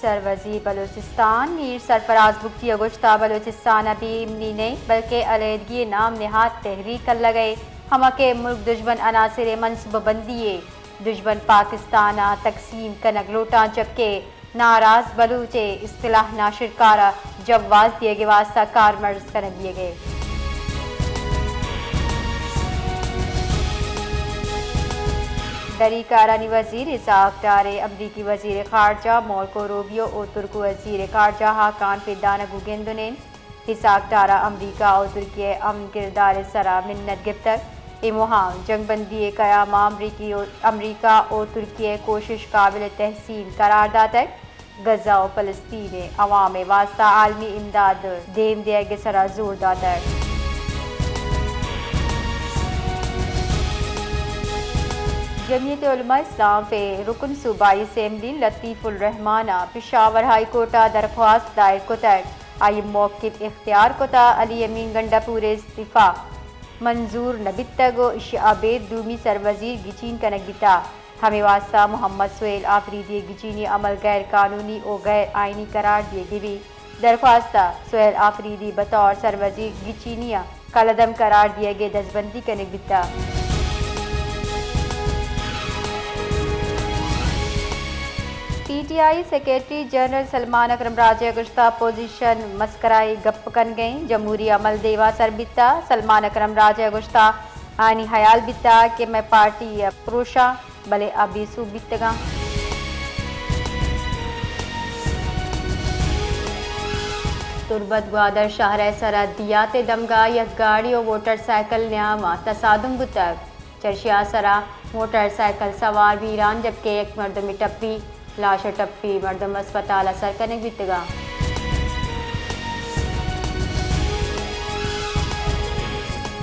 سروزیر بلوچستان میر سرفراز بگٹی ءَ گوشتہ، بلوچستان ءَ بے امنی نہ اِنت، بلکیں علیحدگی ءِ نام نہاد تحریک الگ ءَ، ہما کہ ملک دژمن عناصر ءِ منصوبہ بندی ءَ دژمن پاکستان ءَ تقسیم کنگ لوٹاں، جبکہ ناراض بلوچ ءِ اصطلاح ناشرکار ءَ جواز دیگ ءِ واستہ کارمرز کنگ بیگ ءَ۔ دری کارانی وزیر اسحاق ڈار ءَ امریکی وزیر خارجہ مارکو روبیو ءُ ترک وزیر خارجہ ہاکان فیدان ءَ گوں گند ءُ نند۔ اسحاق ڈار ءَ امریکہ ءُ ترکیہ ءِ امن کردار ءِ سرا منت گپتگ۔ اے مہم جنگ بندی ءِ قیام ءَ امریکی ءُ، امریکہ ءُ ترکیہ ءِ کوشش قابل تحسین قرار داتگ۔ غزہ ءُ فلسطین ءِ عوام ءِ واستہ عالمی امداد ءِ دیم دیگ ءِ سرا زور داتگ۔ جمعیت علماء اسلام ءِ رکن صوبائی اسمبلی لطیف الرحمان ءَ پشاور ہائی کورٹ ءَ درخواست دائر کتگ۔ آئی ءِ موقف اختیار کتہ، علی امین گنڈا پور ءِ استعفی منظور نہ بیتگ ءُ ایشی ءَ ابید دومی سروزیر گچین کنگ بیتہ۔ ہمے واستہ محمد سہیل آفریدی ءِ گچینی عمل غیر قانونی ءُ غیر آئینی قرار دیگ بیت۔ درخواست ءَ سہیل آفریدی بطور سروزیر گچینی ءَ کالعدم قرار دیگ ءِ دزبندی کنگ بیتہ۔ P T I secretary general Salman Akram Raja ءَ گوشتہ، اپوزیشن مسکرائی گپ کنگ ءَ اِنت، جمہوری عمل دیما سر بیتہ۔ سلمان اکرم راجہ ءَ گوشتہ، آنی ہیال بیتہ کہ مئے پارٹی ءَ پروشاں، بلے آ بے سوب بیتگاں۔ تربت گوادر شہر ءِ سرا دیات ءِ دمگا یک گاڑی ءُ موٹر سائیکل نیاما تصادم بوتگ۔ چرشی ءِ سرا موٹر سائیکل سوار میران، جبکہ یک مردمے ٹپی، لاش ءُ ٹپی مردم اسپتال ءَ سر کنگ بیتگاں۔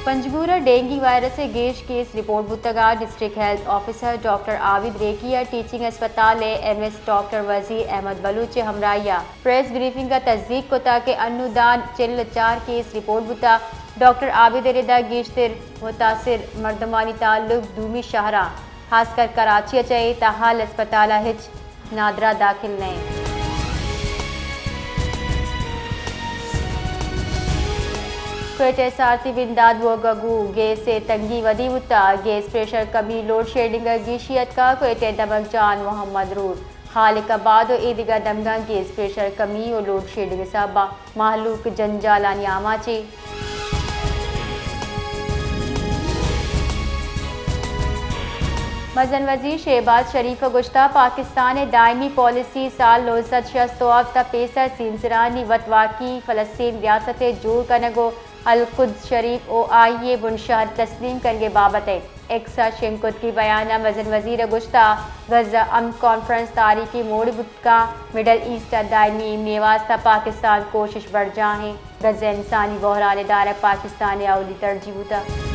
پنجگور ءَ ڈینگی وائرس ءِ گیش کیس رپورٹ بوتگاں۔ ڈسٹرکٹ ہیلتھ آفیسر ڈاکٹر عابد ریکی ءَ ٹیچنگ اسپتال ءِ ایم ایس ڈاکٹر وزیر احمد بلوچ ءِ ہمراہی ءَ پریس بریفنگ ءَ تصدیق کتہ کہ انودان چل ءُ چار کیس رپورٹ بوتہ۔ ڈاکٹر عابد ءِ ردا گیشتر متاثر مردمانی تعلق دومی شہراں، خاص کر کراچی ءَ چہ اے تاں حال اسپتال ءَ ہچ نادراہ داخل نہ اِنت۔ کوئٹہ ءِ سارتی بندات بوگ ءَ گوں گیس ءِ تنگی ودی بوتہ۔ گیس پریشر کمی، لوڈ شیڈنگ ءَ گیشی اتکہ۔ کوئٹہ ءِ دمگ جان محمد روڈ، خالق آباد ءُ اے دگہ دمگاں گیس پریشر کمی ءُ لوڈ شیڈنگ ءِ سبب ءَ مہلوک جنجالانی آماچ اِنت۔ مزن وزیر شہباز شریف ءَ گوشتہ، پاکستان ءِ دائمی پالیسی سال نو سد شست ءُ ہفت ءَ پیسر سیمسرانی وت واکی، فلسطین ریاست ءِ جوڑ کنگ ءُ القدس شریف ءُ آئی ءِ بنشہر تسلیم کنگ ءِ بابت ءَ ایکس ءَ شنگ کتگیں بیان ءَ مزن وزیر ءَ گوشتہ، غزہ امن کانفرنس تاریخی موڑے بوت کاں، مڈل ایسٹ ءَ دائمی ایمنی ءِ واستہ پاکستان ءِ کوشش برجاہ اِنت۔ غزہ ءِ انسانی بحران ءِ دارگ پاکستان ءِ اولی ترجیح بوتگ۔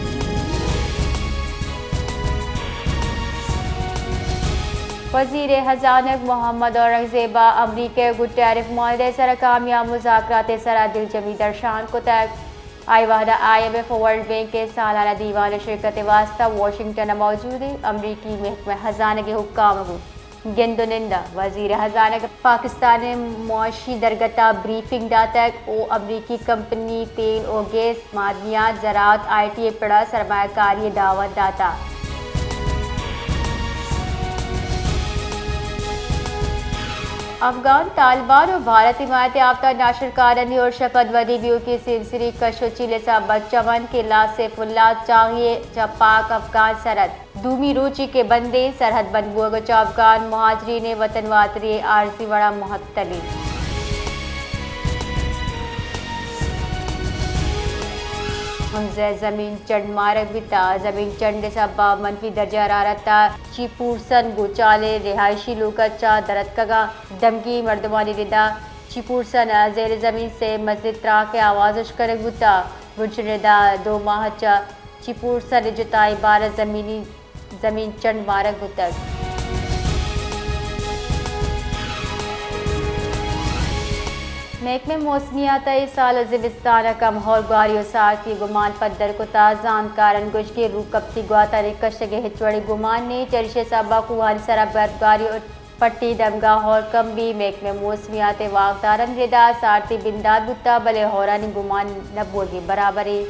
وزیر ہزانگ محمد اورنگزیب ءَ امریکہ ءَ گوں ٹیرف معاہدہ ءِ سرا کامیاب مذاکرات ءِ سرا دلجمی درشان کتگ۔ آئی وہد ءَ آئی ایم ایف ءُ ورلڈ بینک ءِ سالانہ دیوان ءِ شرکت ءِ واستہ واشنگٹن ءَ موجود اِنت۔ امریکی محکمہ ہزانگ ءِ حکام ءَ گوں گند ءُ نند ءَ وزیر ہزانگ ءَ پاکستان ءِ معاشی درگت ءَ بریفنگ داتگ ءُ امریکی کمپنی تیل ءُ گیس، معدنیات، زراعت، آئی ٹی ءِ پڑ ءَ سرمایہ کاری ءِ دعوت داتگ۔ افغان طالبان ءُ بھارت ءِ حمایت یافتہ ناشرکارانی ارش ءَ پد ودی بیوکی سیمسری کش ءُ چیل ءِ سبب ءَ چمن قلعہ سیف اللہ چاغی ءِ چہ پاک افغان سرحد دومی روچی کہ بندیں، سرحد بند بوگ ءَ چہ افغان مہاجرین ءِ وطن واتری ءِ عارضی وڑ ءَ مہتل اِنت۔ ہنز ءَ زمین چنڈ مارگ بیتگ۔ زمین چنڈ ءِ سبب ءَ منفی درجہ حرارت ءَ چیپورسن گوں چالیں رہائشی لوگ ءَ چہ در اتکگ اَنت۔ دمگی مردمانی ردا چیپورسن ءَ زیر زمین سے مزن تراک ءِ آواز اش کنگ بوتگ۔ بنشن ردا دو ماہ ءَ چہ چیپورسن ءِ جتائیں بار ءَ زمینی زمین چنڈ مارگ بوتگ۔ محکمہ موسمیات ءَ اے سال ءِ زمستان ءَ کم ہورگواری ءُ سارتی ءِ گمان پدر کتگ۔ زانتکاراں گوشت کہ روکپتی گواتانی کشگ ءِ ہچ وڑیں گمان نیست، چریشی ءِ سبب ءَ کوہانی سرا برفگاری ءُ پٹی دمگاں ہور کم بی، محکمہ موسمیات ء واکدارانی ردا سارتی بندات بوتہ، بلے ہورانی گمان نہ بوگی برابریں۔